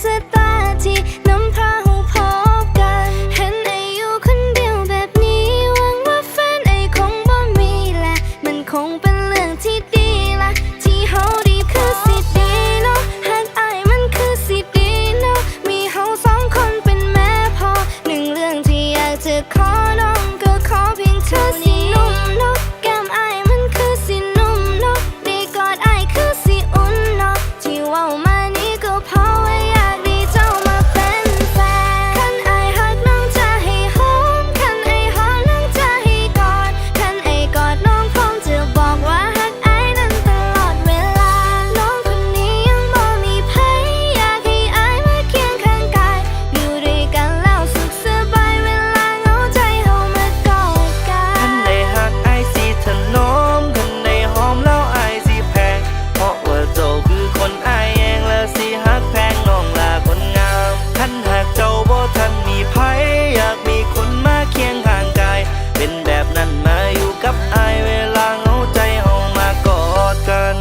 ຊະຕາທີ່ນຳພາເຮົາພົບກັນ. ເຫັນອ້າຍຢູ່ຄົນດຽວແບບນີ້ ຫວັງວ່າແຟນອ້າຍຄົງບໍ່ມີແລະ ມັນຄົງເປັນເລື່ອງທີ່ດີລະ ທີ່ເຮົາໄດ້ຄືຊິດີເນາະ. ຫາກອ້າຍມັນຄືຊິດີເນາະ ມີເຮົາສອງຄົນເປັນແມ່ພໍ່. ໜຶ່ງເລື່ອງທີ່ຢາກຈະຂໍນ້ອງ ກໍຂໍພຽງເທື່ອຊິໜຸ່ມເນາະ. ແກ້ມອ້າຍມັນຄືຊິນຸ່ມເນາະ ໄດ້ກອດອ້າຍຄືຊິອຸ່ນເນາະ. ທີ່ເວົ້າມານີ້ກໍເພາະວ່າຢາກໄດ້ເຈົ້າມາເປັນແຟນ. ຄັນອ້າຍຮັກນ້ອງຈະໃຫ້ຫອມ ຄັນອ້າຍຫອມນ້ອງຈະໃຫ້ກອດ. ຄັນອ້າຍກອດນ້ອງພ້ອມຈະບອກວ່າຮັກອ້າຍນັ້ນຕະຫຼອດເວລາ. ນ້ອງຄົນນີ້ຍັງບໍ່ມີໃຜ ຢາກໃຫ້ອ້າຍມາຄຽງຂ້າງກາຍ. ຢູ່ດ້ວຍກັນແລ້ວສຸກສະບາຍ ເວລາເຫງົາໃຈເຮົາມາກອດກັນ. ຄັນໄດ້ຮັກອ້າຍຊິຖະໜອມ ຄັນໄດ້ຫອມແລ້ວອ້າຍຊິແພງ ເພາະວ່າເຈົ້າຄືຄົນອ້າຍແຍງ ແລະຊິຮັກແພງນ້ອງລາຄົນງາມ. ຄັນຫາກເຈົ້າບໍ່ທັນມີໃຜ ຢາກມີຄົນມາຄຽງຂ້າງກາຍ ເປັນແບບນັ້ນມາຢູ່ກັບອ້າຍ ເວລາເຫງົາໃຈເຮົາມາກອດກັນ.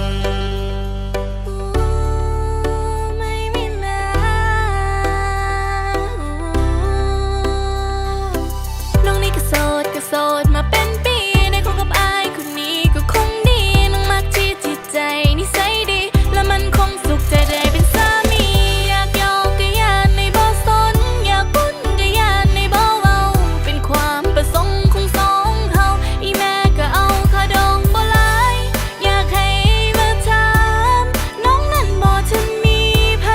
ນ້ອງນີ້ກໍໂສດ ກໍໂສດມາເປັນປີ ໄດ້ຄົບກັບອ້າຍຄົນນີ້ກໍຄົງດີ. ນ້ອງມັກທີ່ຈິດໃຈນິໄສດີ ແລະມັນຄົງສຸກໃຈໄດ້ເປັນສາມີ. ຢາກຢອກກໍຢ້ານໄດ້ບໍ່ສົນ ຢາກປຸ້ນກໍຢ້ານໄດ້ບໍ່ເວົ້າ. ເປັນຄວາມປະສົງຂອງສອງເຮົາ ອີ່ແມ່ກໍເອົາຄ່າດອງບໍ່ຫຼາຍ. ຢາກໃຫ້ມາຖາມ ນ້ອງນັ້ນບໍ່ທັນມີໃຜ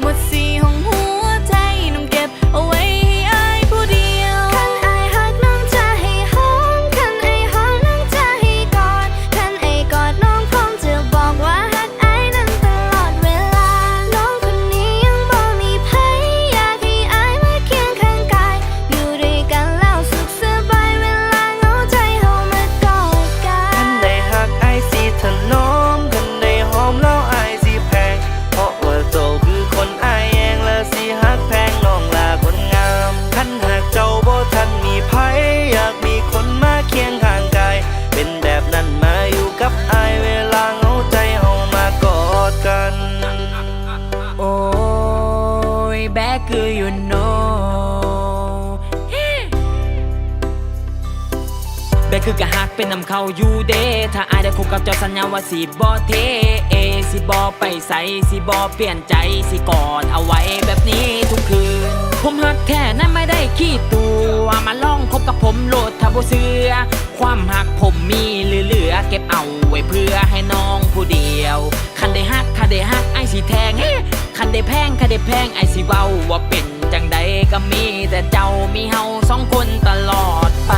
ໝົດສີ່ຫ້ອງຫົວໃຈ ນ້ອງເກັບເອົາໄວ້ໃຫ້ອ້າຍຜູ້ດຽວ. ຄັນອ້າຍຮັກນ້ອງຈະໃຫ້ຫອມ ຄັນອ້າຍຫອມນ້ອງຈະໃຫ້ກອດ. ຄັນອ້າຍກອດນ້ອງພ້ອມຈະບອກວ່າຮັກອ້າຍນັ້ນຕະຫຼອດເວລາ. ນ້ອງຄົນນີ້ຍັງບໍ່ມີໃຜ ຢາກໃຫ້ອ້າຍມາຄຽງຂ້າງກາຍ. ຢູ່ດ້ວຍກັນແລ້ວສຸກສະບາຍ ເວລາເຫງົາໃຈເຮົາມາກອດກັນ. ຄັນໄດ້ຮັກອ້າຍຊິຖະໜອມ ຄັນໄດ້ຫອມແລ້ວອ້າຍຊິແພງ ເພາະວ່າເຈົ້າຄືຄົນອ້າຍແຍງ ແລະຊິຮັກແພງນ້ອງລາຄົນງາມ. ຄັນຫາກເຈົ້າບໍ່ທັນມີໃຜ ຢາກມີຄົນມາຄຽງຂ້າງກາຍ ເປັນແບບນັ້ນມາຢູ່ກັບອ້າຍ ເວລາເຫງົາໃຈເຮົາມາກອດກັນ. ໂອ້ຍ ແບກຄືຢູ່ໂນ ແບກຄືກະຮັກເປັນນຳເຂົາຢູ່ເດ້ ຖ້າອ້າຍໄດ້ຄົບກັບເຈົ້າສັນຍາວ່າຊິບໍ່ເທ ຊິບໍ່ໄປໃສ ຊິບໍ່ປ່ຽນໃຈ ຊິກອດເອົາໄວ້ແບບນີ້ທຸກຄືນ. ຜົມຮັກແທ້ນັ້ນໄມ່ໄດ້ຂີ້ຕົວະ ມາລອງຄົບກັບຜົມໂລດຖ້າບໍ່ເຊື່ອ ຄວາມຮັກຜົມມີເຫຼືອໆ ເກັບເອົາໄວ້ເພື່ອໃຫ້ນ້ອງຜູ້ດຽວ. ຄັນໄດ້ຮັກ ຖ້າໄດ້ຮັກ ອ້າຍຊິແທງ ເຮ ຄັນໄດ້ແພງ ຄັນໄດ້ແພງ ອ້າຍຊິເວົ້າວ່າເປັນຈັ່ງໃດ ກໍມີແຕ່ເຈົ້າ ມີເຮົາສອງຄົນຕະຫຼອດໄປ.